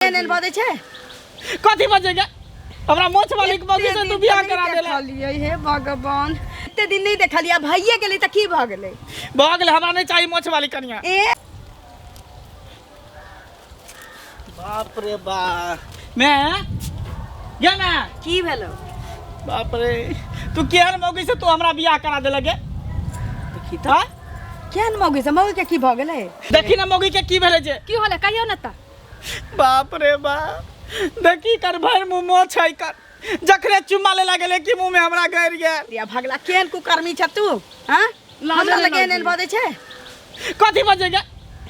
एहन एहन बजै छै? कथी बजेगा? हमरा मोछ वाली के मौगी से तू बियाह करा देला। देखलियै हे भगवान, एते दिन नहि देखलियै, आब भइए गेलै तऽ की भऽ गेलै? भऽ गेलै, हमरा नहि चाही मोछ वाली कनिया। ए बाप रे बाप, मैं गे मैं की भेलो? बाप रे, तू केहन मौगी से तू हमरा बियाह करा देलक गे? देखी तऽ। हाँ? केहन मौगी से? मौगी के की भऽ गेलै? देखी ना मौगी के की भेलै जे। की होलै कहियौ ने तऽ। बाप रे बाप, देखी कर भरि मुँह मोछ है कर, जखने चुम्मा ले लागल कि मुँह में हमरा गड़ गेल। या भगला, केहन कुकर्मी छ तू? हाँ, हमरा लगे एहन एहन बजै छै? कथी बजेगा?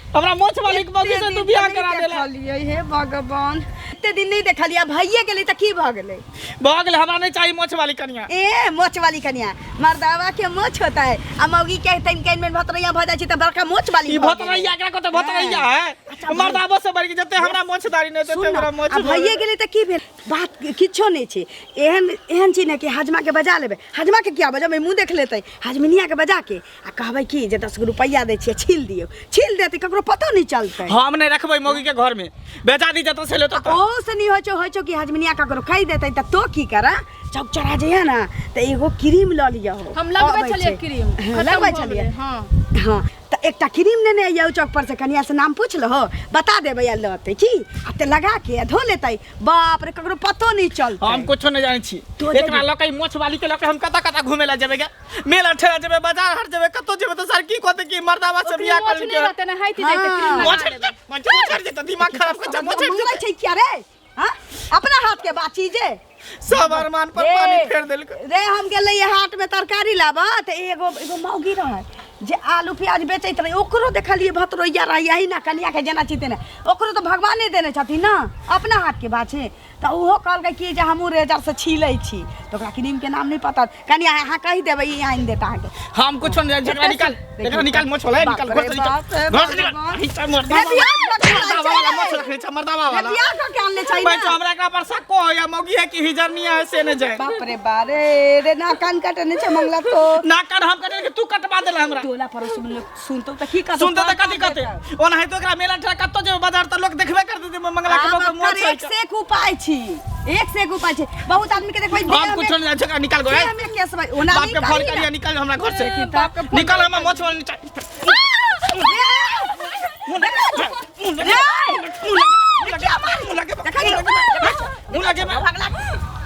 हमरा मोछ वाली के मौगी से तू बियाह करा देला। देखलियै हे भगवान, एते दिन नहि देखलियै, आब भइए गेलै तऽ की भऽ गेलै? भऽ गेलै, हमरा नहि चाही मोछ वाली कनिया। ए मोछ वाली कनिया, मर्दावा के मोछ होता है आ मौगी के तन के में भतरैया भऽ जाइ छै तऽ बड़का मोछ वाली ई भऽ गेलै। भतरैया एकरा कहते भतरैया है? अच्छा, भाई। मर्दाबो से बढ़ के जते हमरा मोछदारी नहि सुन तते ना, हमरा मोछ आ भइए गेलै तऽ की भेल? बात किछो नहि छै। एहन एहन चीज ने कि हजमा के बजा लेबै। हजमा के किया बजेबै? मुँह देख लेतै। हजमिनिया के बजा के आ कहबै कि जे 10 गो रुपैआ दै छियै, छील दियौ। छील देतै, ककरो पतो नहि चलतै। हम नहि रखबै मौगी के घर में, बेचा दी जतऽ से लेतौ। ओहो से नहि होइ छौ? होइ छौ कि हजमिनिया ककरो कहि देतै तऽ तो की कर? चौक चढ़ा जइहे ने तऽ एगो क्रीम लऽ लिअ। हो, हम लगबै अबै छलियै छै। क्रीम। हँ, खतम लगबै भऽ छलियै। गेलै, हँ। हँ, तऽ एकटा क्रीम नेने अइयौ चौक पर से, कनिया से नाम पूछ लहो, बता देबै, आ लऽतै की आ तऽ लगा के आ धो लेतै। बाप रे, ककरो पतो नहि चलतै। हम कुछो नहि जानै छी। तो एकरा लऽ के, मोछ वाली के लऽ के हम कतऽ कतऽ घूमे ला जेबै गे? मेला ठेला जेबै, बाजार हाट जेबै, कतौ जेबै तऽ सर की कहतै कि मर्दावा से ओकरे बियाह मोछ कर नहि रहतै ने, हटि जेतै, क्रीम लगा मोछ लेबै। मोछ हटि जेतै, दिमाग खराब कर छै, मोछ हटि मंगलै जेतै। छै किया रे? हाँ, अपना हाथ के बात छी जे सब अरमान पर रे, पानी फेर देलकै। रे, हम गेल रहियै हाट में तरकारी लाबऽ तऽ एगो एगो मौगी रहै जे आलू प्याज बेचैत रहै, ओकरो देखलियै भतरोइया रहै, यही ना कनिया के जेना छी तेना। ओकरो तऽ भगवाने देने छथिन ने, अपना हाथ के बात छै। तऽ ओहो कहलकै कि जे हमहूँ रेजरसँ छीलै छी। तऽ ओकरा क्रीमके नाम नहि पता। कनिया, अहाँ कहि देबै, ई आनि देत अहाँके। हम कुछो नहीं जानै छी। एकरा निकाल, एकरा निकाल, मोछ वाला निकाल, घर से निकाल, घर से निकाल। अही सब मर्दावा रे, बियाह कऽ के मर्दावा वाला मोछ रखने छै, मर्दावा रे, वाला। बियाह कऽ के आनले छै भाई ने। तो हमरा एकरा पर शक हो या मौगी है कि हिजरनिया है से नहीं जाए। बाप रे बा, रे रे, ना कान कटने छै मंगला तो। ना कान हम कटल कि तू कटवा देला हमरा? टोला पड़ोस में लोग सुनतो तऽ की कहतो? सुनते तऽ कथी कहते? ओनाहितो एकरा मेला ठेला कतौ जेबै बाजार तऽ लोक देखबे करतै जे मंगला के आब बाप मोछ एकर एक से एक उपाय छी, एक से एक उपाय छै। बहुत आदमी के देखबै हम देह में- कुछो नहीं जानै छी, एकरा निकाल गो। देह में केस भाई ओना बाप नहीं के फोन करी करिया, ना। निकाल हमरा घर से, बाप के फोन निकाल। हमरा मोछ वाला निकाल। मुंह लगे, मुंह लगे, मुंह लगे, मुंह लगे, मुंह लगे, भगला,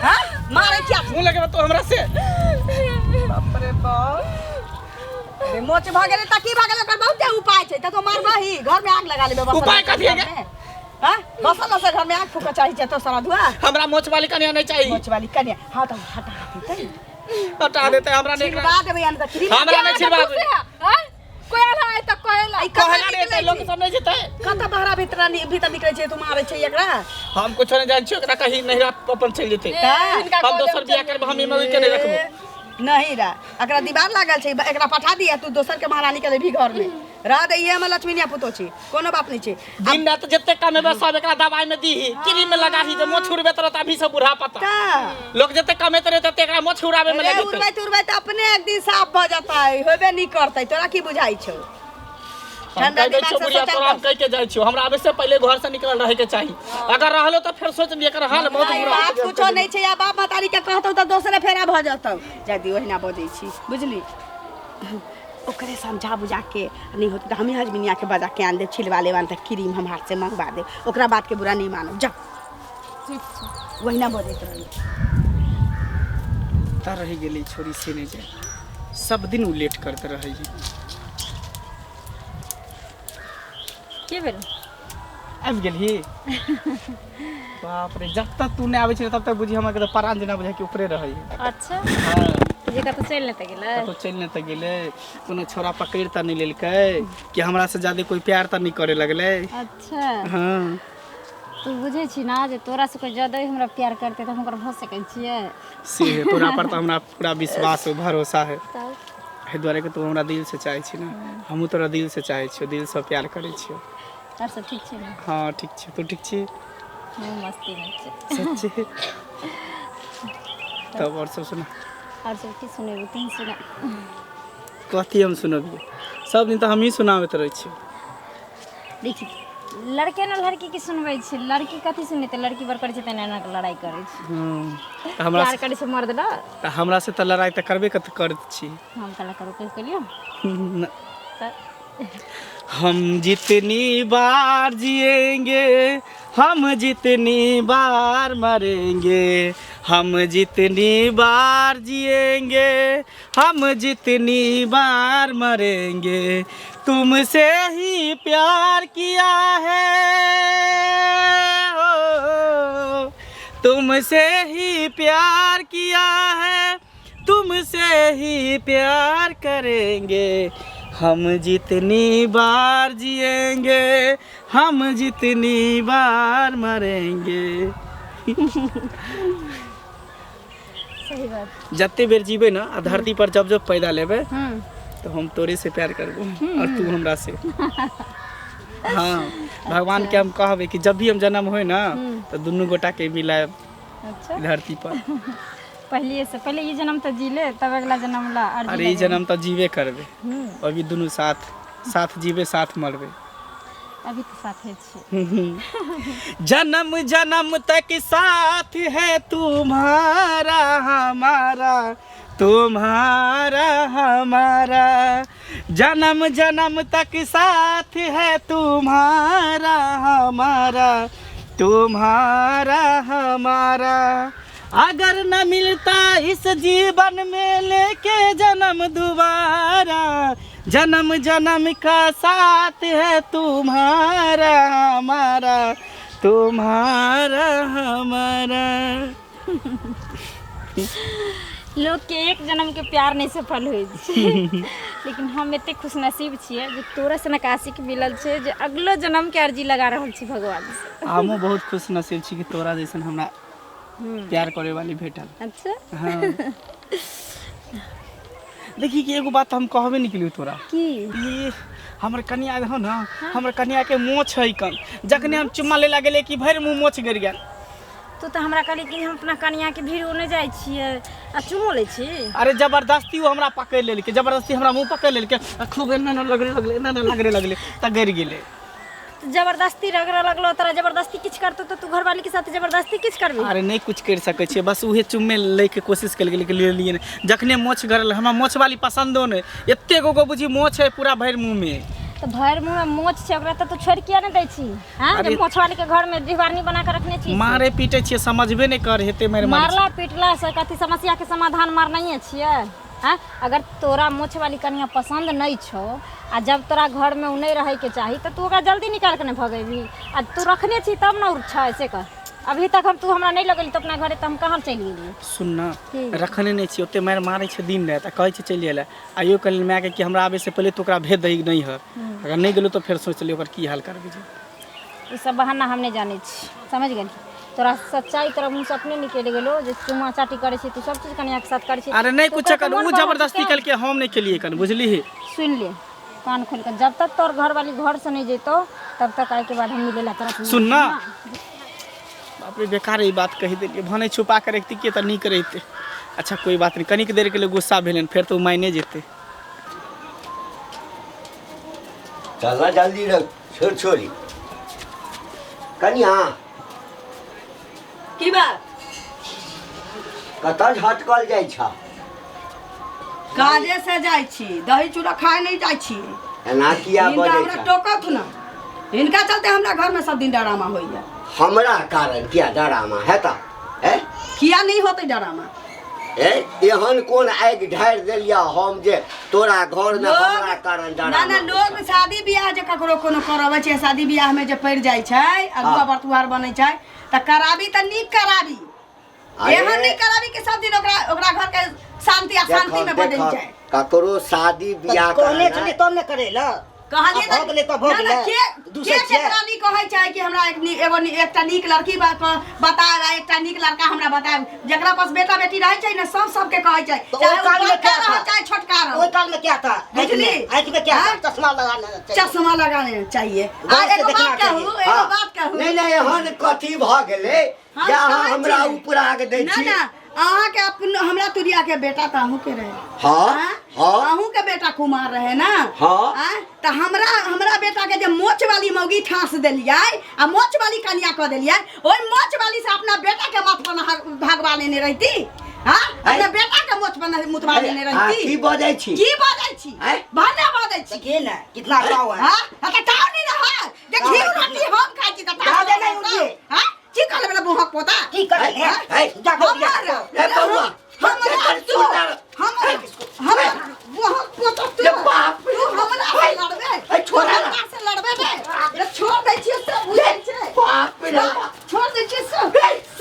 हाँ? मारे क्या? मुंह लगे तो हमरा से। बाप रे बाप रे, मोच भऽ गेलै तऽ की भऽ गेलै? ओकर बहुते उपाय छै। तऽ तो मारबही, घर में आग लगा लेबै। बसल उपाय कथी है गे? हाँ, बसल बसल घर में आग फूकऽ चाही छै तो सारा धुआ। हमरा मोछ वाली कन्या नहीं चाहिए। मोच वाली कन्या, हाँ, तऽ हटा देतै। हटा देते, हमरा नहीं। छिड़वा देबै अन तऽ क्रीम। हमरा नहीं छिड़वा। आँय? कोई आल है तऽ कहेला। ई कतऽ कहला नहीं निकलै लोग छै? सब नहीं जेतै। कतऽ बहरा भीतर भीतर निकलै छै? तू मारै छै एकरा। हम कुछो नहीं जानै छी, ओकरा कहीं नहीं अपन चलि जेतै। तऽ हिनका हम कऽ दोसर देब। बियाह करबै, हम ई मौगी के नहीं रखबो। नहीं रा, एकरा दीवार लागल छै, एकरा पठा दिया, तू दोसर के महारानी के लेबही। घर में रह दे, हमर लक्ष्मीनिया पुतो छी, कोनो बात नहीं छै। दिन रात जते कमेबे सब एकरा दवाई में दीही, क्रीम में लगाही, जे मोछ उड़बे तरत अभी से बुढ़ा पता। तऽ लोग जते कमेते रहे तते एकरा मोछ उड़ाबे में रे लगे। उड़बै तुड़बै तऽ अपने एक दिन साफ भऽ जेतै, होबे नहीं करतै। तोरा की बुझाइ छौ? हम ठंडा कहि दै दिमाग छियौ से बुढ़िया सोचल तोरा, हम कर। कहि के जाइ छियौ, हमरा आबे से पहिले घर से निकलल रहे के चाही। अगर रहलो तऽ फेर सोच लियै, एकर हाल बहुत नहीं, बुरा। बात कुछो नहीं छै। आ बाप महतारी के कहतौ तऽ दोसरे फेरा भऽ जेतौ। जाय दी, ओहिना बजै छी, बुझली? ओकरे समझा बुझा के नहीं होतै तऽ हमही हजमिनिया के बजा के आन देब, छिलवा लेब तऽ क्रीम हम हाथ से मंगवा देब। ओकरा बात के बुरा नहीं मानब, जा। ठीक छै। ओहिना बजैत रही। कतऽ रहि गेलै छोरी से नहि जाय, सब दिन उ लेट करते रहै। की भेल? आबि गेलही? बाप रे, जब तक तू नहि आबै छै तब तक बुझी हमरा के परान जेना बुझाइ कि ऊपरे रहै। अच्छा। हाँ। जे कतौ चलि नहि तऽ गेलै? कतौ चलि नहि तऽ गेलै? कोनो छोरा पकड़ि तऽ नहि लेलकै? कि हमरा से ज्यादा कोई प्यार तऽ नहि करे लगलै? अच्छा। हाँ। तू बुझै छी ना जे तोरा से कोई ज्यादा ही हमरा प्यार करतै तऽ हम ओकर भऽ सकै छियै? से है, तोरा पर तऽ हमरा पूरा विश्वास है, भरोसा है। तब एहि दुआरे कि तू हमरा दिल से चाहै छी ने, हमहूँ तोरा दिल से चाहै छियौ, दिल से प्यार करै छियौ। आओर सब ठीक छै ने? हाँ, ठीक छै। तू ठीक छी? हम मस्ती मे छी। सच्ची? तब आओर सब सुना। आओर सब की सुनेबै? तीन सुना। कथी हम सुनबियै? सब दिन तऽ हमही सुनाबैत रहै छियै। देखी, लड़के ने लड़की की सुनबै छै, लड़की कथी सुनतै? लड़की बर करै छै तऽ एना एना के लड़ाइ करै छै। तऽ हमरा प्यार करै छै मर्द ना। तऽ हमरा से तऽ लड़ाइ तऽ करबे कत करैत छी। हम कला करू कहि केलियो न। तऽ हम जितनी बार जिएंगे, हम जितनी बार मरेंगे, हम जितनी बार जिएंगे, हम जितनी बार मरेंगे, तुमसे ही प्यार किया है, ओ, तुमसे ही प्यार किया है, तुमसे ही प्यार करेंगे, हम जितनी बार जिएंगे, हम जितनी बार मरेंगे। सही बात। जते बेर जीबै ना आ धरती पर जब जब पैदा लेबै हम्म तो हम तोरे से प्यार करबो और तू हमरा से। हाँ, भगवान के हम कहबै कि जब भी हम जन्म होय ना तो दुनू गोटा के मिलायब। अच्छा। धरती पर। पहले से पहले ई जन्म तऽ जी ले, तब अगला जन्म ला अर्जी। अरे ई जन्म तऽ जीवे करबै। हम्म अभी दुनू साथ साथ जीवे, साथ मरबै। अभी तऽ साथे छी। जन्म जन्म तक साथ है तुम्हारा हमारा, तुम्हारा हमारा, जन्म जन्म तक साथ है तुम्हारा हमारा, तुम्हारा हमारा, अगर न मिलता इस जीवन में लेके जन्म दोबारा, जन्म जन्म का साथ है तुम्हारा हमारा, तुम्हारा हमारा। लोग के एक जन्म के प्यार नहीं सफल होइ छै, लेकिन हम एते खुशनसीब छियै जे तोरा सनक आशिक मिलल छै जे अगलो जन्म के अर्जी लगा रहल छी भगवान से। हमहूँ बहुत खुश नसीब छी कि तोरा जैसन हमरा प्यार करे वाली भेटल। अच्छा। हाँ, देखी कि एगो बात हम कहबे नहीं केलियौ तोरा। की? ई हमर कनिया हो ना, हमर कनिया के मोछ है कन, जखने हम चुम्मा ले गेलै कि भरि मुँह मोछ गिर गेल। तू तऽ हमरा कहली कि हम अपना कनिया के भीड़ नहि जाइ छियै आ चुमो लै छी। अरे जबरदस्ती वो हमरा पकड़ लेलकै, जबरदस्ती हमरा मुँह पकड़ लेलकै आ खूब एना एना लगले लगले, एना एना लगले लगले तऽ गिर गेलै। तऽ जबरदस्ती रगड़े लगलो तोरा, जबरदस्ती किछु करतौ तऽ तू घरवाली के साथ जबरदस्ती किछु करबी? अरे नहीं कुछ कर सकै छियै, बस उहे चुम्मे लैके कोशिश कयल गेलै कि ले लिए नहि। जखने मोछ गरल, हमरा मोछ वाली पसन्दो नहि, एते गो गो बुझी मोछ है पूरा भरि मुँहमे। तऽ भरि मुँह में मोछ छै ओकरा तऽ तू छोड़ि किया नहि दै छी? हाँ, जे अरे- मोछ वाली के घर में दीवारनी बना के रखने छी। मारे पीटे छियै, समझबे नहि कर हेते मारि मारे। मारला पीटला से कथी समस्या के समाधान मारनाइए छियै? हाँ, अगर तोरा मोछ वाली कनिया पसंद नहीं छौ आ जब तोरा घर में उ नहीं रहे के चाही तऽ तू ओकरा जल्दी निकाल के नहीं भगेबही? आ तू रखने छी तब न उ छै से कह। अभी तक हम तू हमरा नहीं लगेली तऽ अपना घरे तऽ हम कहाँ चलि गेलियै? सुन ना। की? रखने नहि छियै, ओते मारि मारै छै दिन राति आ कहै छै चलि जाइ लए। आइयो कहलियै मायके कि हमरा आबै से पहिले तू ओकरा भेज दही नैहर, अगर नहि गेलौ तऽ फेर सोचि लियौ ओकर की हाल करबै जे। ई सब बहाना हम नहीं जानै छी, समझ गेली? तोरा सच्चाई तोरा मुँह से अपने निकलि गेलो जे चुमा चाटी करै छी तू, सब चीज कनिया के साथ करै छी। अरे नहि तऽ कुछ ओकरा कर तऽ ओ मोन जबरदस्ती बढ़ल। केलकै, हम नहि केलियै कन, बुझलिही? सुन ले कान खोल के, जब तक तोर घर वाली घर से नहीं जैतो तब तक आए के बाद हम मिले ला तोरा से। सुन ना, बाप रे, बेकार ई बात कहि देलियै, भने छुपा के रखती के तऽ नीक रहितै। अच्छा कोई बात नहीं, कनिक देर के लिए गुस्सा भेलनि, फेर तऽ ओ मानिए जेतै। चल जल्दी रख छोड़ छोड़ी कनिया। की बात? कतऽ झटकल जाइ छ? काजे से जाइ छी, दही चूड़ा खाए नहीं जाइ छी। एना किया हिनका बजै हमरा छ? टोकत न, हिनका चलते हमरा घर में सब दिन डरामा होइया। हमरा कारण किया डरामा हेता ए? किया नहीं होते डरामा? ए, एहन कोन आगि ढारि देलिया हम जे तोरा घर में हमरा कारण ना डरामा ना, लोग शादी बियाह जे ककरो कोनो करबै छै, शादी बियाह में जे पड़ि जाइ छै, अगुआ हाँ। बरतुहार बनै छै तऽ कराबी तऽ नीक कराबी। अरे, एहन नहि कराबी कि सब दिन ओकरा ओकरा घर के शांति अशांति में देखो, बदलि देखो, जाए। ककरो शादी बियाह कहने करनाइ छली तब ने करे ला। कहलियै आ भऽ गेलै तऽ भऽ ना, ना, गेलै। के दूसै के छियै। केकरा नहि कहै छै कि हमरा एक एगो एकटा नीक लड़की बतायब आ एकटा नीक लड़का हमरा बतायब। जकरा पास बेटा बेटी रहै छै ने, सब सबके कहै छै, तो चाहे ओहि ओ काल में बड़का क्या रहौ था? चाहे छोटका रहौ। ओहि काल में क्या था? बुझली? आँखि में क्या था? हाँ? चश्मा लगाना चाहिए। चश्मा लगाने चाहिए। आ गौर से एगो देखना बात कहू, चाहिए। एगो हाँ। बात कहू। नहीं नहीं, एहन कथी भऽ गेलै हम जे अहाँ कहै हमरा छी। ऊपर आग दै ना छी? ना, अहाँ के अपन हमरा तुरिया के बेटा त अहूँ के रहे। हाँ हाँ? हाँ अहूँ के बेटा कुमार रहे ना। हाँ। आँय? त हमरा हमरा बेटा के जे मोच वाली मौगी ठास देलियै आ मोच वाली कनिया कऽ देलियै, ओहि मोच वाली से अपना बेटा के माथ पर भगवा लेने रहती। हाँ? अपना बेटा के मोच पर मुतवा लेने हाँ, रहती। की बजै छी? की बजै छी? आँय? भने बजै छी। देखिए ना कितना टाव है। हाँ? हाँ, त टाव नहीं रहा। जे टाव घी है। रोटी हम खाइ छी त टाव जादे नहीं रहता। उठिए। हाँ? की कहले बेटा बुहक पोता? की करे है, हैं? है। जाको बियाह हमर करो। ए बौआ, हमरा एकर तू सुनर। हमरा हमरा बुहक पोता तू ए बाप रे। तू हमरा से लड़बे? ए, छोड़ा ना। हमरा से लड़बे बे? रे छोड़ दै छियै सब बुझै छै। बाप रे बाप। छोड़ दै छियै सब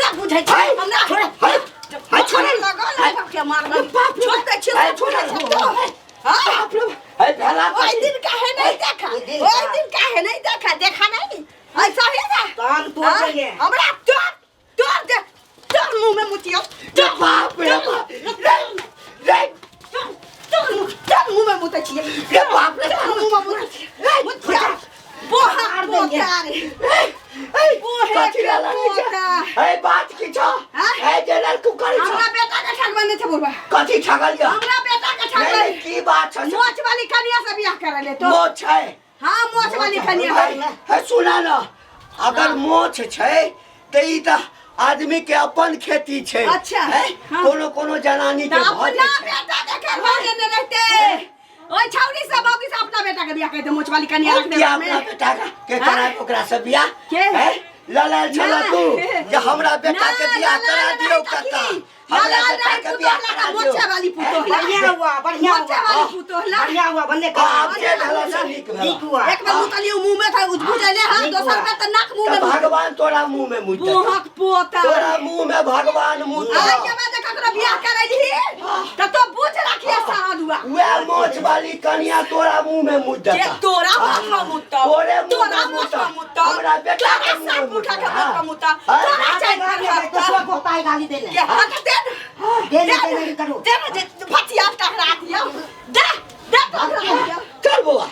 सब बुझै छै। है, हमरा छोड़ा, है, है, छोड़ा। लगल है के मारबै। बाप रे। छोड़ दै छियै है, सब छोड़ा। बुझै छै तू। हाँ? बाप रे बाप। है, भेला ओहि दिन काहे नहीं देखा? ओहि दिन ओहि का? दिन काहे नहीं देखा? देखा नहीं? ऐसा ही ना? कान तोड़ हाँ? देंगे। हमरा तोड़ तोड़ दे, तोड़ मुंह में मुतियो। रे बाप रे बाप। रे, रे, तोड़ मुंह, तोड़ मुंह में मुतै छियै। रे बाप रे तोड़ मुंह में मुतै छियै। मुतिया। बोहा मार देंगे। पोता रे। ए, बोहे कथी के ला लड़ै छै? पोता। ए, बात की छौ? हाँ? ए, जेनरल कुकर छौ। हमरा बेटा के ठगबा नहीं छै बुढ़बा। कथी ठगल यऽ? हमरा बेटा के नहीं, ठगबा। नहीं, की बात छौ? मोच वाली कनिया से बियाह करे ले तो। मोछ छै। हाँ, मोच वाली कनिया। है, है, सुना ना, अगर मोछ छै तऽ ई तऽ आदमी के अपन खेती छै। अच्छा, है? हाँ। कोनो कोनो जनानी के तऽ भऽ अपना जाइ छै। बेटा के करवा लेने रहते। ओइ छौरी से बाबू से अपना बेटा के बियाह करते, मोच वाली कनिया रख किया देबे अपना में। बेटा के हाँ? करायब ओकरा से बियाह? के? है? ललाल छला ना। तू जे हमरा बेटा के ना, बियाह ललाल करा नहीं दियौ तकी। कका। हमरा ललाल बेटा नहीं के बियाह पुतोहला करा का दियौ। मोचे वाली पुतोहला। बढ़िया हुआ, बढ़िया मोचे हुआ। वाली पुतोहला। बढ़िया हुआ, बन्ने का। आब जे भेला से नीक भेला। नीक हुआ। एक बेर मुतलियो मुंह में था उजबुझ अइले, हाँ, नीक दोसर हुआ। बेर तऽ नाक मुंह तऽ में भगवान तोरा मुंह में मुँह देतौ। मुँहक पोता। तोरा मुंह में भगवान मुँह आइ देतौ। के बाद ककरो बियाह करैलही तऽ तो बुझ रखिए सारा दुआ। वएह मोछ वाली कनिया तोरा मुंह में मुँह जे देता। तोरा मुँह में मुतौ। तोरे मुँह तोरा में मुँह मुतौ। में मुतौ। हमरा बेटा के तोरा मुँह में साप उठा के मुतौ। मुँह में मुतौ। हाँ। तोरा चारि गाली पर दे, तो सब होता है गाली देने। के हाँ तऽ दे ने। दे ने, दे ने, करो। दे ने, जे भचिया टहरा दियौ। दे, दे टहरा दियौ। चल बौआ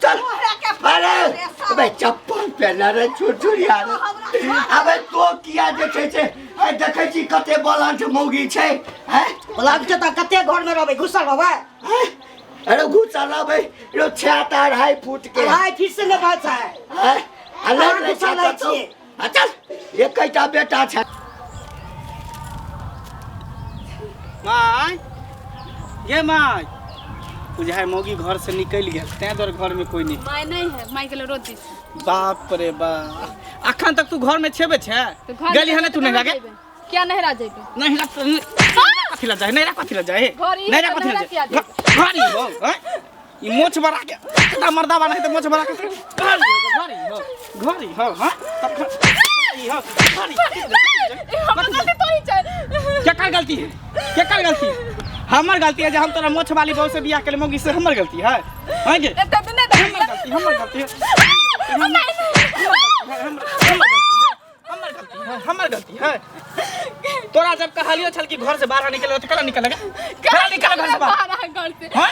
चल। तोहरा के अरे अबे चप्पल पहना रे छुरछुरिया रे। अबे तो किया जे छै से ए देखै छी कते बलंठ मौगी छै हैं? बलंठ तऽ कते घर में रहबै, घुसल रहबै? हैं? अरे घुसल रहबै रो 6 ta 2.5 foot के। अढ़ाई फीट से नहि बात छै। हैं? आ लड़ अहाँ लै घुसल छै रहै कतौ। छियै। आ चल एकैटा बेटा छै। माय ये my बुझाय मौगी घर से निकलि गेल तैं दुआरे घर में कोई नहीं। My नहीं है, my गेलो रोज दिस। बाप रे बाप, अखन तक तू घर में छेबे छे? तो घर गेली हने तू में नहीं लागे? जेबे। क्या नहरा जेबे? नहीं ला कथी ला जाए? नहीं ला कथी ला जाए? घर ई नहीं ला है तो कथी ला नहरा जाए? किया जेबे? घर ई हो, हैं? ई मोछ बड़ा के इतना मर्दा बना है तो मोछ बड़ा के घर ई हो, घर ई हो, घर ई हो, हां? तब घर ई हो, घर ई। हमर गलती तो ही छै। केकर गलती है? केकर गलती है? हमर गलती है जे हम तोरा मोछ वाली बहू से बियाह केले मौगी से हमर गलती है? हैं गे? एते दिन नहि हमर गलती, हमर गलती है। हमर गलती है, हमर गलती है। तोरा जब कहलियो छल कि घर से बाहर निकल त कला निकल कला निकल घर से बाहर? बाहर घर से। हैं?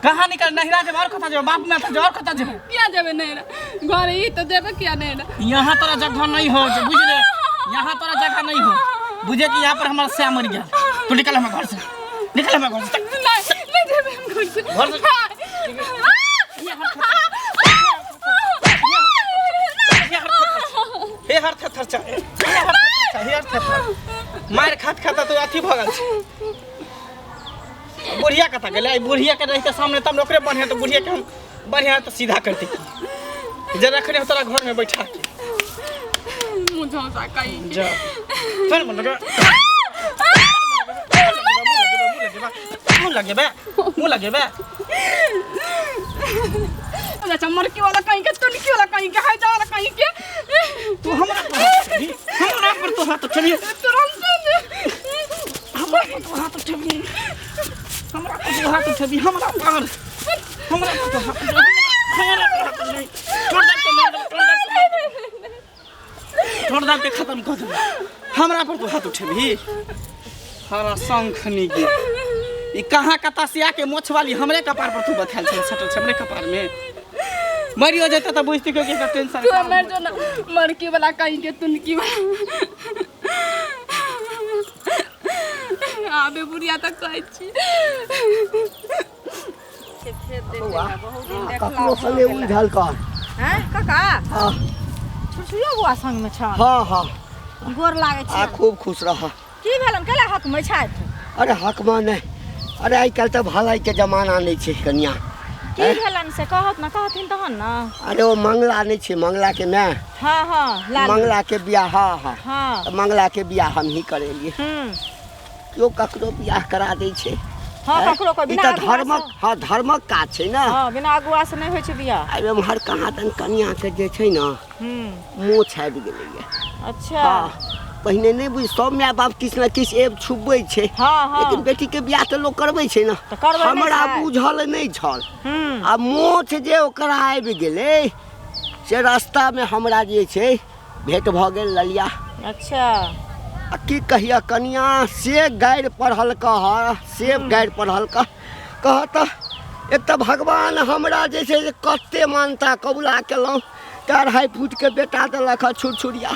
कहाँ निकल? नहिरा जेबै और कतऽ जेबै? बाप माय तऽ और कतऽ जेबै? किया जेबै नहिरा? घर ई तऽ जेबै किया नहिरा? यहाँ तोरा जगह नहीं हो, जे बुझ रे, यहाँ तोरा जगह नहीं हो। बुझे कि यहाँ पर हमारा श्याम मर गया। तू निकल हमारे घर से, निकल हमारे घर से। नहीं, नहीं जेबै हम घर से। घर से। हे हर थर चा, हे हर थर चा, हे हर थर। मार खात खाता तो अथी भऽ गेल छै। बुढ़िया कतऽ गेलै? बुढ़िया के रहिते सामने तब ओकरे बढ़िया, तो बुढ़िया के हम बढ़िया तो सीधा करती जे रखने हो तोरा घर में बैठा के। मुझे कहीं जा चल मन लगे, मुँह लगे बे, मुँह लगे बे। अच्छा मरकी वाला कहीं के, तुनकी वाला कहीं के, हाइजा वाला कहीं के। तू हमरा पर हाथ उठेबही, हमरा पर तो हाथ उठेबही। तुरंत हमरा पर तो हाथ उठेबही, हमरा पर तो हाथ उठेबही, हमरा पर, हमरा पर तो हाथ उठेबही, हमरा पर हाथ उठेबही। छोड़ दे तो मार दे, छोड़ दे, छोड़ दे के खत्म कर दे। हमरा पर तो हाथ उठेबही। हरा शंखनी गे, ई कहाँ कता से आके मोछ वाली हमरे कपार पर तू बथायल छै, सटल छै हमरे कपार में। मरियो जेतै तऽ बुझती कि एकर टेंशन। तू मर जो ना, मरकी वाला कहीं के, तुनकी वाला। आबे बुढ़िया तऽ कहै छी। बौआ, ककरो संगे उलझल कर। हैं काका? हाँ। छुछुयो बौआ संगमे छल? हाँ हाँ। गोर लागै आ छी। खूब खुश रह। की भेलन, केला हकमै छथि? अरे हकमा नहि, अरे आइ काल्हि तऽ भलाइके जमाना नहि छै कनिया। की भेलन से कहत न, कहथिन तहन न। अरे ओ मंगला नहि छै, मंगला के माय। हाँ हाँ, लालू। मंगला के बियाह। हाँ हाँ। हाँ। तऽ मंगला के बियाह हमही करेलियै। केओ ककरो बियाह करा दै छै। हाँ, हैं? ककरो कोई ई बिना तऽ अगुआ धर्मक, हाँ धर्मक काज छै ने। हाँ, बिना अगुआ से नहि होइ छै बियाह। आब एम्हर कहाँ दन कनिया के जे छै ने मोछ आबि गेलैया। अच्छा। हाँ, पहिने नहि बुझ, सब माय बाप किछु ने किछु एब छुपबै छै। हाँ, हाँ। लेकिन बेटी के बियाह तऽ लोक करबै छै ने। तऽ करबै नहि हमरा छै। बुझल नहि छल, आ मोछ जे ओकरा आबि गेलै से रास्तामे हमरा जे छै भेंट भऽ गेल ललिया। अच्छा। आ की कहिया कनिया, से गारि पढ़ल कह, से गारि पढ़ल कह, कह तऽ एक तऽ भगवान हमरा जे छै से कते मानता कबूला केलहुँ, 2.5 फुट के बेटा देलक हँ छुरछुरिया,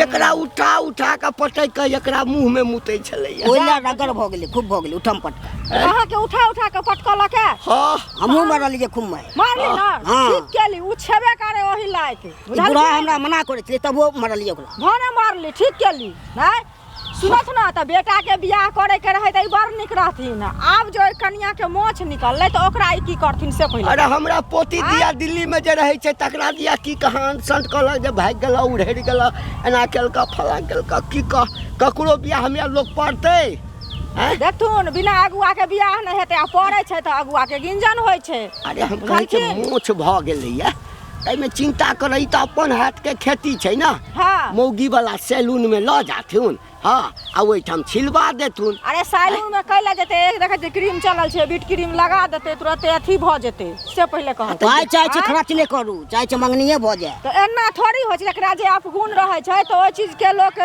एकरा उठा उठा कऽ पटकि कऽ एकरा मुँहमे मुतै छलैया। ओहि लए रगड़ भऽ गेलै, खूब भऽ गेलै उठम पटका। अहाँके उठा उठा कऽ पटकलक है? हाँ। हमहूँ मरलियै खूब मारि। मारली ना? हाँ। ठीक केली, उ छेबे करे ओही लायक। बुढ़ा हमरा मना करै छलै तबो मरलियै ओकरा। भने मारली, ठीक केली। नहि सुनत ना, तऽ बेटा के बियाह करे के रहे तऽ ई बड़ नीक रहथिन। आब जो ओहि कनिया के मोछ निकललै तऽ ओकरा ई की करथिन से पहिले। अरे हमरा पोती दिया दिल्ली में जे रहै छै तकरा दिया की कहाँ संत कहलक जे भागि गेलऽ, उड़हरि गेलऽ, एना केलकऽ, फलाँ केलकऽ, की कह ककरो बियाह में लोक पड़तै? आँय? देखथुन, बिना अगुआ के बियाह नहि हेतै, आ पड़ै छै तऽ अगुआ के गिंजन होइ छै। अरे हम कहै छियै बुझलखिन? मोछ भऽ गेलैया एहिमे चिंता करै तऽ अपन हाथके खेती छै ने। हाँ। मौगी वाला सैलून में लऽ जाथुन, हाँ, आ ओहिठाम छिलवा देथुन। अरे सैलून में कैला जेतै? एक देखै छियै क्रीम चलल छै, बीट क्रीम लगा देतै तुरते अथी भऽ जेतै। से पहिले कहत। पाइ चाहै छै खर्च नहि करू, चाहै छै मंगनिये भऽ जाय। तऽ एना थोड़ी होइ छै, जकरा जे अपगुण रहै छै तऽ ओहि चीजके लोक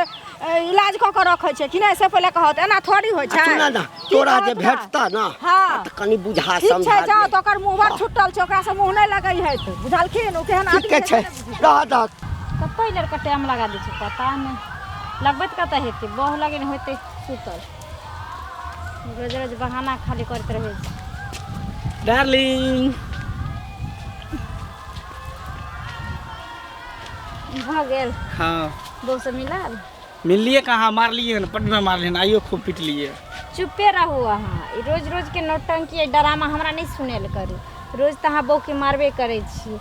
इलाज कऽ कऽ रखै छै कि नहि, से पहिले कहत। एना थोड़ी होइ छै। सुन ना, की तोरा जे कहत ना? भेटता ना, हाँ। तऽ कनि बुझा ठीक छै, समझा जाओ दिअ। तऽ ओकर मुँह बड़ छुटल छै, ओकरासँ मुँह नहि लगै है तऽ बुझलखिन ओ केहन आदमी ठीके छै। छै, रह दहक। कतऽ लड़का टाइम लगा दै छै पता नहि, लगबैत कतऽ हेतै, बह लगे ने होतै सुतल, रोज रोज बहाना खाली करैत रहै छै। डार्लिंग भऽ गेल? हाँ। बहू से मिलल? मिललिए कहाँ, मारलिए हन, पटना मारलिए हन, आइयो खूब पिटलिए। चुपे रहू अहाँ, ई रोज रोज के नौटंकी डरामा हमरा नहि सुनेल करू। रोज तऽ अहाँ बहूके मारबे करै छी।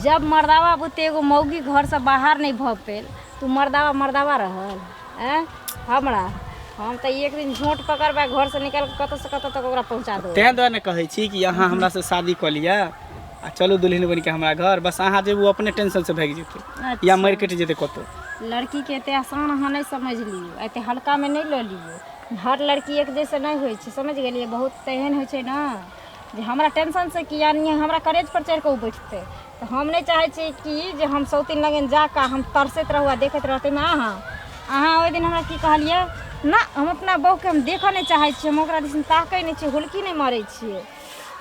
जब मर्दावा बुते एगो मौगी घरसँ बाहर नहि भऽ पेल तऽ ओ मर्दावा मर्दावा रहल? आँय, हमरा हम तऽ एक दिन झोंट पकड़बै, घरसँ निकालि कऽ कतऽसँ कतऽ तक ओकरा पहुँचा देबै। तें दुआरे ने कहै छी कि अहाँ हमरासँ शादी कऽ लिअ आ चलू दुल्हन बनि कऽ हमरा घर, बस अहाँ जेबू अपने टेंशनसँ भागि जेतै या मरि कटि जेतै कतहु। लड़कीके एते आसान अहाँ नहि समझि लियौ, एते हल्कामे नहि लऽ लियौ। हर लड़की एक जैसे नहि होइ छै, समझि गेलियै? बहुत तऽ एहन होइ छै ने जे हमरा टेंशनसँ कि यानि हमरा करेज पर चढ़ि कऽ ओ बैठतै, तऽ हम नहि चाहै छी कि जे हम सौतीन लगन जाकऽ हम तरसैत रहू आ देखैत रहू। ताहिमे अहाँ अहाँ ओहि दिन हमरा की कहलियै ना, हम अपना बहूके हम देखऽ नहि चाहै छियै, हम ओकरा दिस ताकै नहि छियै, हुलकी नहि मारै छियै।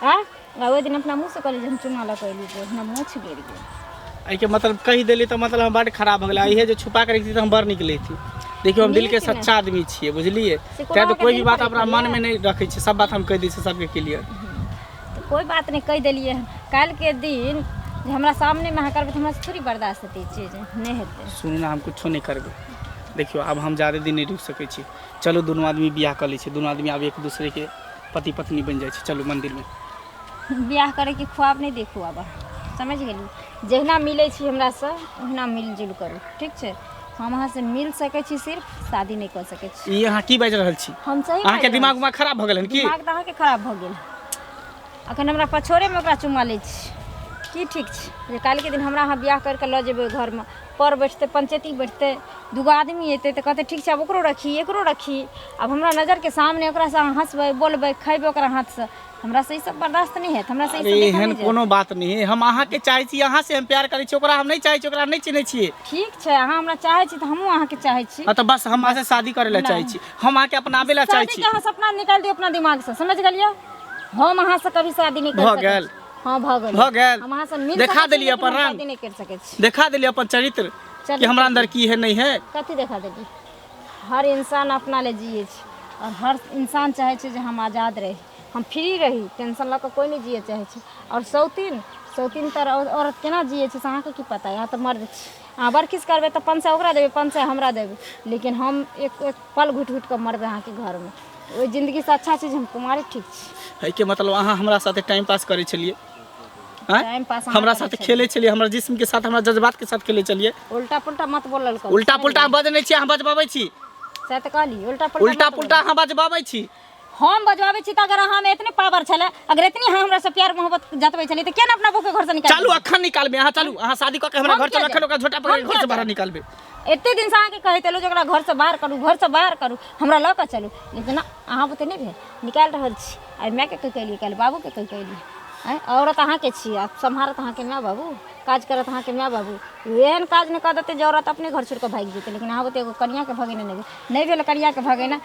आँय, आ ओहि दिन अपना मुँहसँ कहलियै जे हम चुमा लऽ कऽ एलियै, हमरा मोछ गिर गेल। एहिके मतलब कहि देली तऽ मतलब हम बड्ड खराब भऽ गेलै। इहे जे छुपा कऽ रखती तऽ हम बड़ नीक लैती। देखियौ, हम दिलके नीक ने। सच्चा आदमी छियै, बुझलियै? से कोनो तैं तऽ अहाँके कोइ भी दिल बात पर अपना लिखल मनमे यऽ? नहि रखै छियै, सब बात हम कहि दै छियै सबके क्लियर। तऽ कोइ बात नहि, कहि देलियै हन। काल्हिके दिन जे हमरा सामनेमे अहाँ करबै तऽ हमरा से थोड़ी बर्दाश्त हेतै, ई चीज नहि हेतै। सुनू ने, हम कुछो नहि करबै। देखियौ, आब हम ज्यादे दिन नहि रुकि सकै छी। चलू दुनू आदमी बियाह कऽ लै छी, दुनू आदमी आब एक दूसरेके पति पत्नी बनि जाइ छै। चलू मन्दिरमे। बियाह करैके ख्वाब नहि देखू आब, समझि गेली? जहिना मिलै छी हमरासँ ओहिना मिलजुल करू, ठीक छै? हम अहाँसँ मिल सकै छी, सिर्फ शादी नहि कऽ सकै छी। ई अहाँ की बाजि रहल छी? हम सही अहाँके बाजि रहल दिमाग छी। उमाग खराब भऽ गेल हन की? दिमाग तऽ अहाँके खराब भऽ गेल। अखन हमरा पछोड़ेमे ओकरा चुमा लै छी की ठीक छै? जे काल्हिके दिन हमरा अहाँ बियाह करि कऽ लऽ जेबै, घरमे पर बैठतै, पंचैती बैठतै, दूगो आदमी एतै तऽ कहतै ठीक छै आब ओकरो रखी एकरो रखी। आब हमरा नजरके सामने ओकरासँ अहाँ हँसबै, बोलबै, खयबै ओकरा हाथसँ, हमरा से ई सब बर्दाश्त नहि हैत। हमरा से ई अरे सब देखल एहन नहि जायत। कोनो बात नहि है, हम अहाँके चाहै छी, अहाँ से हम प्यार करै छी, ओकरा हम नहि चाहै छी, ओकरा नहि चिन्है छियै। ठीक छै, अहाँ हमरा चाहै छी तऽ हमहूँ अहाँके चाहै छी। हाँ तऽ बस हम अहाँसँ शादी करै लए चाहै छी, हम अहाँके अपनाबै लए चाहै छी। शादीके अहाँ सपना निकालि दियौ अपना दिमागसँ, समझि गेलियै? हम अहाँसँ कभी शादी नहि भऽ करि सकै गेल। छी। हाँ भऽ गेल, भऽ गेल। हम अहाँसँ मिल देखा सकै छी, देलियै लेकिन अपन हम रंग। शादी नहि करि सकै छी। देखा देलियै अपन चरित्र चलू कि हमरा अंदर की है नहीं है। कथी देखा देलियै? हर इंसान अपना ले जियै छै, आओर हर इंसान चाहै छै जे हम आजाद रही, हम फ्री रही, टेंशन लऽ कऽ कोइ नहि जियै चाहै छै। आओर सौतीन सौतीन तर औरत केना जियै छै से अहाँके की पता? अहाँ तऽ मर्द छी, अहाँ बरखिस करबै तऽ 500 ओकरा देबै, 500 हमरा देबै, लेकिन हम एक एक पल घुटि घुटि कऽ मरबै अहाँके घरमे। ओहि जिन्दगीसँ अच्छा छै जे हम कुमारे ठीक छी। एहिके मतलब अहाँ हमरा साथे टाइम पास करै छलियै? आँय? टाइम पास अहाँ हमरा करै साथे छलियै। खेलै छलियै, हमरा जिस्म के साथ, हमरा जज्बात के साथ खेलै छलियै। उल्टा पुल्टा मत बोलल करू। उल्टा पुल्टा हम बजै नहि छी, अहाँ बजबाबै छी। सएह तऽ कहली, उल्टा पुल्टा उल्टा मत बोलू। पुल्टा अहाँ बजबाबै छी। हम बजबाबै छी तऽ अगर अहाँमे एतने पावर छलै, अगर एतनी अहाँ हमरासँ प्यार मोहब्बत जतबै छलियै, तऽ किया ने अपना बहूके घरसँ निकालि चलू देलियै? अखन निकालबै अहाँ, चलू अहाँ शादी कऽ के हमरा हम घर चलू, किया अखन ओकरा झोटा पकड़ि हम घर से किया बाहर जायब? निकालबै। एते दिनसँ अहाँके कहैत एलहुँ जे ओकरा घरसँ बाहर करू, घरसँ बाहर करू, हमरा लऽ कऽ चलू, लेकिन अहाँ बुते नहि भेल। निकालि रहल छी, आइ मायके कहि कऽ एलियै, काल्हि बाबूके कहि कऽ एलियै। आँय, औरत अहाँके छी आ सम्हारत अहाँके माय बाबू, काज करत अहाँके माय बाबू। एहन काज नहि कऽ देतै जे औरत अपने घर छोड़ि कऽ भागि जेतै, लेकिन अहाँ बुते एगो कनिआँके भगेने नहि भेल, नहि भेल कनिआँके भगेनाइ।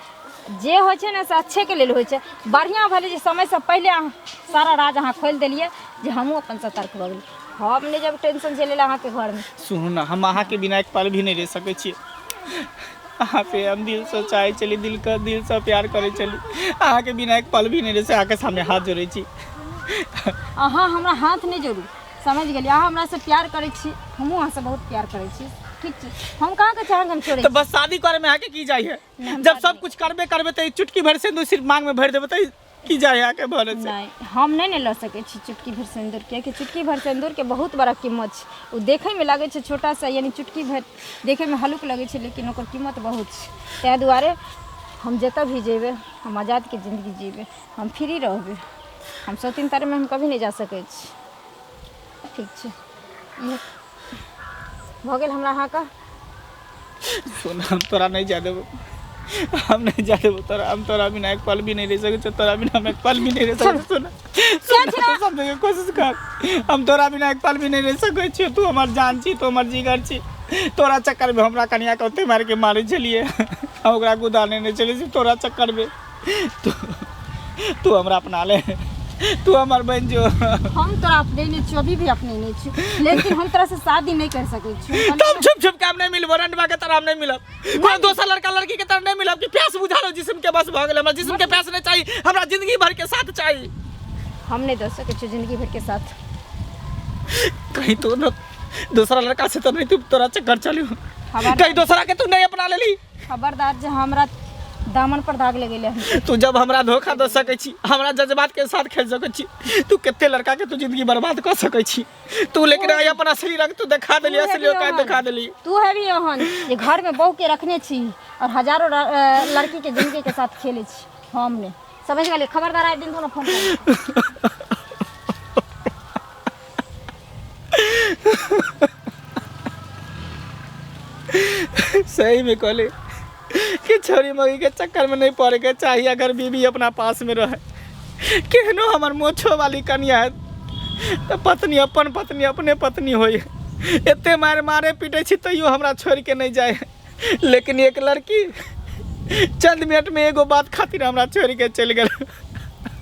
जे होइ छै ने से अच्छेके लेल होइ छै। बढ़िआँ भेलै जे समयसँ पहिले अहाँ सारा राज अहाँ खोलि देलियै जे हमहूँ अपन सतर्क भऽ गेलियै। हम नहि जब टेंशन झेलै लए अहाँके घरमे। सुनू ने, हम अहाँके बिना एक पल भी नहि रहि सकै छी। अहाँ पे हम दिलसँ चाहै छली, दिलके दिलसँ प्यार करै छली। अहाँके बिना एक पल भी नहि रहि सकै, अहाँके सामने हाथ जोड़ै छी। अहाँ हमरा हाथ नहि जोड़ू, समझ गेलियै? अहाँ हमरासँ प्यार करै छी, हमहूँ अहाँसँ बहुत प्यार करै छी, ठीक छै? हम कहाँ कहै छी अहाँके हम छोड़ै तऽ बस शादी करैमे अहाँके की जाइ है? जब सब कुछ करबे करबे तऽ चुटकी भरि सिंदूर सिर्फ मांग में भरि देबै तऽ की जाइ है अहाँके भरे से? नहि, हम नहि ने लऽ सकै छी चुटकी भरि सिन्दूर, कियाकि चुटकी भरि सिन्दूरके बहुत बड़ा कीमत छै। ओ देखैमे लागै छै छोटा सा, यानी चुटकी भरि देखैमे हल्लुक लगै छै, लेकिन ओकर कीमत बहुत छै। ताहि दुआरे हम जतऽ भी जेबै, हम आजादके जिन्दगी जीबै, हम फ्री रहबै। हम सौतीन तरमे हम कभी नहि जा सकै छी, ठीक छै? इएह भऽ गेल हमरा अहाँके। सुन, हम तोरा नहीं जा देबो, हम नहीं जा देबो तोरा। हम तोरा बिना एक पल भी नहीं रह सकै छियौ, तोरा बिना हम एक पल भी नहीं रह सकै छियौ। सुन, सुन, तू समझे के कोशिश कर, हम तोरा बिना एक पल भी नहीं रह सकै छियौ। तू हमर जान छी, तू हमर जिगर छी। तोरा चक्कर में हमरा कनिया के ओते मारि के मारै छलियै, हम ओकरा गुदा लेने छलियै सिर्फ तोरा चक्कर में। तू तू हमरा अपना ले, तू हमर बनि जो। हम तोरा अपने नहि छियौ, अभी भी अपने नहि छियौ, लेकिन हम तोरा से शादी नहि कर सकै छियौ। तुम छुप छुप के हम नहीं मिलबो, रंडवा के तरह हम नहीं मिलब, कोई दोसर लड़का लड़की के तरह नहीं मिलब कि प्यास बुझा लो जिस्म के, बस भऽ गेल। हमरा जिस्म के प्यास नहीं चाहिए, हमरा जिंदगी भर के साथ चाहिए। हम नहीं दऽ सकै छियौ जिंदगी भर के साथ। कहीं तो न दूसरा लड़का से तो नहीं तू तोरा चक्कर चलू? कहीं दूसरा के तू नहीं अपना लेली? खबरदार जे हमरा दामन पर दाग लगेले हन। तू जब हमरा धोखा दऽ सकै छी, हमरा जज्बात के साथ खेल सकै छी, तू कते लड़का के तू जिंदगी बर्बाद कऽ सकै छी तू, लेकिन आइ अपन असली रंग तू देखा देली, तू असली हेबी औकात ओहन। देखा देली। तू हेबी ओहन जे घर में बहू के रखने छी और हजारों लड़की के जिंदगी के साथ खेले छी, हम ने समझ गेलियै? खबरदार आइ दिन तो फोन करू। सही में कहले कि छोरी मगी के चक्कर में नहीं पड़े के चाहिए अगर बीबी अपना पास में रहे। केहनो हमर मोछो वाली कनिया है तऽ पत्नी अपन पत्नी अपने पत्नी होई। एते मारे मारे पीटे छी तैयो हमरा छोड़ के नहीं जाए, लेकिन एक लड़की चंद मिनट में एगो बात खातिर हमरा छोड़ के चलि गेल।